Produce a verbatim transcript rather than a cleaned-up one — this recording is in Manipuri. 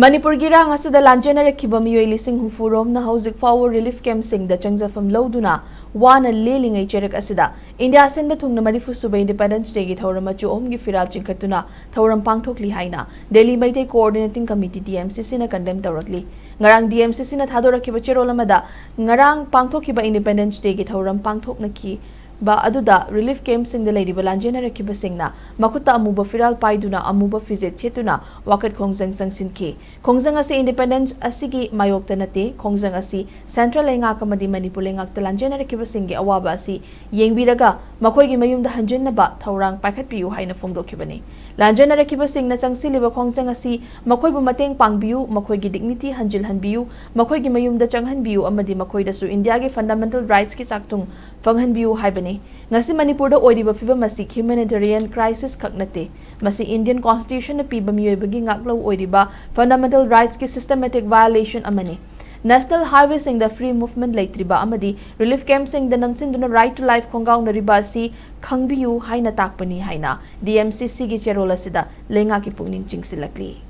ꯃꯅꯤꯄꯨꯔꯒꯤ ꯏꯔꯥꯡ ꯑꯁꯤꯗ ꯂꯥꯟꯖꯦꯟꯅꯔꯛꯈꯤꯕ ꯃꯤꯑꯣꯏ ꯂꯤꯁꯤꯡ ꯍꯨꯝꯐꯨ ꯔꯣꯝꯅ ꯍꯧꯖꯤꯛ ꯐꯥꯎꯕ relief camp ꯁꯤꯡꯗ ꯆꯪꯖꯐꯝ ꯂꯧꯗꯨꯅ ꯋꯥꯅ ꯂꯦꯜꯂꯤꯉꯩ ꯆꯩꯔꯛ ꯑꯁꯤꯗ ꯏꯟꯗꯤꯌꯥ ꯁꯤꯟꯕ ꯊꯨꯡꯅ ꯃꯔꯤꯐꯨ ꯁꯨꯕ Independence Day ꯒꯤ ꯊꯧꯔꯝ ꯃꯆꯨ ꯑꯍꯨꯝꯒꯤ ꯐꯤꯔꯥꯜ ꯆꯤꯡꯈꯠꯇꯨꯅ ꯊꯧꯔꯝ ꯄꯥꯡꯊꯣꯛꯂꯤ ꯍꯥꯏꯅ Delhi Meitei Coordinating Committee, D M C C ꯅ condemn ꯇꯧꯔꯛꯂꯤ꯫ ꯉꯔꯥꯡ D M C C ꯅ ꯊꯥꯗꯣꯔꯛꯈꯤꯕ ꯆꯦꯔꯣꯜ ꯑꯃꯗ ꯉꯔꯥꯡ ꯄꯥꯡꯊꯣꯛꯈꯤꯕ Independence Day ꯒꯤ ꯊꯧꯔꯝ ꯄꯥꯡꯊꯣꯛꯅꯈꯤꯕ ꯑꯗꯨꯗ relief camp ꯁꯤꯡꯗ ꯂꯩꯔꯤꯕ ꯂꯥꯟꯖꯦꯟꯅꯔꯛꯈꯤꯕꯁꯤꯡꯅ ꯃꯈꯨꯠꯇ ꯑꯃꯨꯕ ꯐꯤꯔꯥꯜ ꯄꯥꯏꯗꯨꯅ ꯑꯃꯨꯕ ꯐꯤꯖꯦꯠ ꯁꯦꯠꯇꯨꯅ ꯋꯥꯀꯠ ꯈꯣꯡꯖꯪ ꯆꯪꯁꯤꯟꯈꯤ꯫ ꯈꯣꯡꯖꯪ ꯑꯁꯤ Independence ꯑꯁꯤꯒꯤ ꯃꯥꯌꯣꯛꯇ ꯅꯠꯇꯦ꯫ ꯈꯣꯡꯖꯪ ꯑꯁꯤ central ꯂꯩꯉꯥꯛ ꯑꯃꯗꯤ ꯃꯅꯤꯄꯨꯔ ꯂꯩꯉꯥꯛꯇ ꯂꯥꯟꯖꯦꯟꯅꯔꯛꯈꯤꯕꯁꯤꯡꯒꯤ ꯑꯋꯥꯕ ꯑꯁꯤ ꯌꯦꯡꯕꯤꯔꯒ ꯃꯈꯣꯏꯒꯤ ꯃꯌꯨꯝꯗ ꯍꯟꯖꯤꯟꯅꯕ ꯊꯧꯔꯥꯡ ꯄꯥꯏꯈꯠꯄꯤꯌꯨ ꯍꯥꯏꯅ ꯐꯣꯡꯗꯣꯛꯈꯤꯕꯅꯤ꯫ ꯂꯥꯟꯖꯦꯟꯅꯔꯛꯈꯤꯕꯁꯤꯡꯅ ꯆꯪꯁꯤꯜꯂꯤꯕ ꯈꯣꯡꯖꯪ ꯑꯁꯤ ꯃꯈꯣꯏꯕꯨ ꯃꯇꯦꯡ ꯄꯥꯡꯕꯤꯌꯨ, ꯃꯈꯣꯏꯒꯤ dignity ꯍꯟꯖꯤꯜꯍꯟꯕꯤꯌꯨ, ꯃꯈꯣꯏꯒꯤ ꯃꯌꯨꯝꯗ ꯆꯪꯍꯟꯕꯤꯌꯨ ꯑꯃꯗꯤ ꯃꯈꯣꯏꯗꯁꯨ ꯏꯟꯗꯤꯌꯥꯒꯤ fundamental rights ꯀꯤ ꯆꯥꯛꯊꯨꯡ ꯐꯪꯍꯟꯕꯤꯌꯨ ꯍꯥꯏꯕꯅꯤ꯫ ꯉꯁꯤ ꯃꯅꯤꯄꯨꯔꯗ ꯑꯣꯏꯔꯤꯕ ꯐꯤꯕꯝ ꯑꯁꯤ humanitarian crisis ꯈꯛ ꯅꯠꯇꯦ, ꯃꯁꯤ Indian Constitution ꯅ ꯄꯤꯕ ꯃꯤꯑꯣꯏꯕꯒꯤ ꯉꯥꯛꯂꯧ ꯑꯣꯏꯔꯤꯕ fundamental rights ꯀꯤ systematic violation ꯑꯃꯅꯤ꯫ National highway ꯁꯤꯡꯗ free movement ꯂꯩꯇ꯭ꯔꯤꯕ ꯑꯃꯗꯤ relief camp ꯁꯤꯡꯗ ꯅꯝꯁꯤꯟꯗꯨꯅ Right to Life ꯈꯣꯡꯒꯥꯎꯅꯔꯤꯕ ꯑꯁꯤ ꯈꯪꯕꯤꯌꯨ ꯍꯥꯏꯅ ꯇꯥꯛꯄꯅꯤ ꯍꯥꯏꯅ D M C C ꯒꯤ ꯆꯦꯔꯣꯜ ꯑꯁꯤꯗ ꯂꯩꯉꯥꯛꯀꯤ ꯄꯨꯛꯅꯤꯡ ꯆꯤꯡꯁꯤꯜꯂꯛꯂꯤ꯫